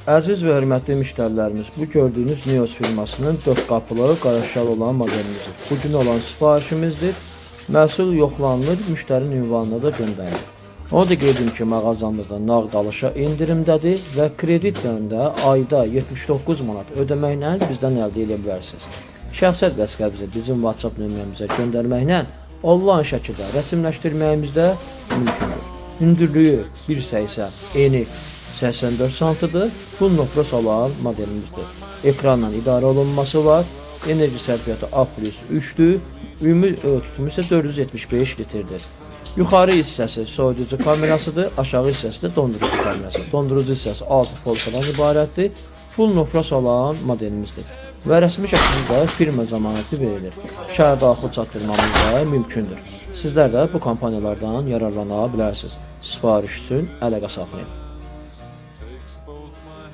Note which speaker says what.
Speaker 1: Əziz və hörmətli müştərilərimiz, bu gördüyünüz Nios firmasının 4 qapılı qaraşal olan modelimizdir. Bu gün olan sifarişimizdir. Məhsul yoxlanılır, müştərinin ünvanına da göndərilir. Onu da qeyd edim ki, mağazamızda nağd alışa endirimdədir və kreditlə də ayda 79 manat ödəməklə bizdən əldə edə bilərsiniz. Şəxsiyyət vəsiqəmizi bizim WhatsApp nömrəmizə göndərməklə onlayn şəkildə rəsmiləşdirməyimiz də mümkündür. Hündürlüyü 1.80, eni 84 santıdır. Full nokros olan modelimizdir. Ekranla idarə olunması var. Enerji sərfiyyatı A+ 3-dür. Ümumi tutumu isə 475 litrdir. Yuxarı hissəsi soyuducu kamerasıdır, aşağı hissəsi də dondurucu kamerası. Dondurucu hissəsi 6 polkadan ibarətdir. Full nokros olan modelimizdir. Və rəsmi şəkildə firma zəmanəti verilir. Şəhər daxil çatdırmamız da mümkündür. Sizlər də bu kampaniyalardan yararlana bilərsiniz. Sifariş üçün əlaqə saxlayın.
Speaker 2: Takes both my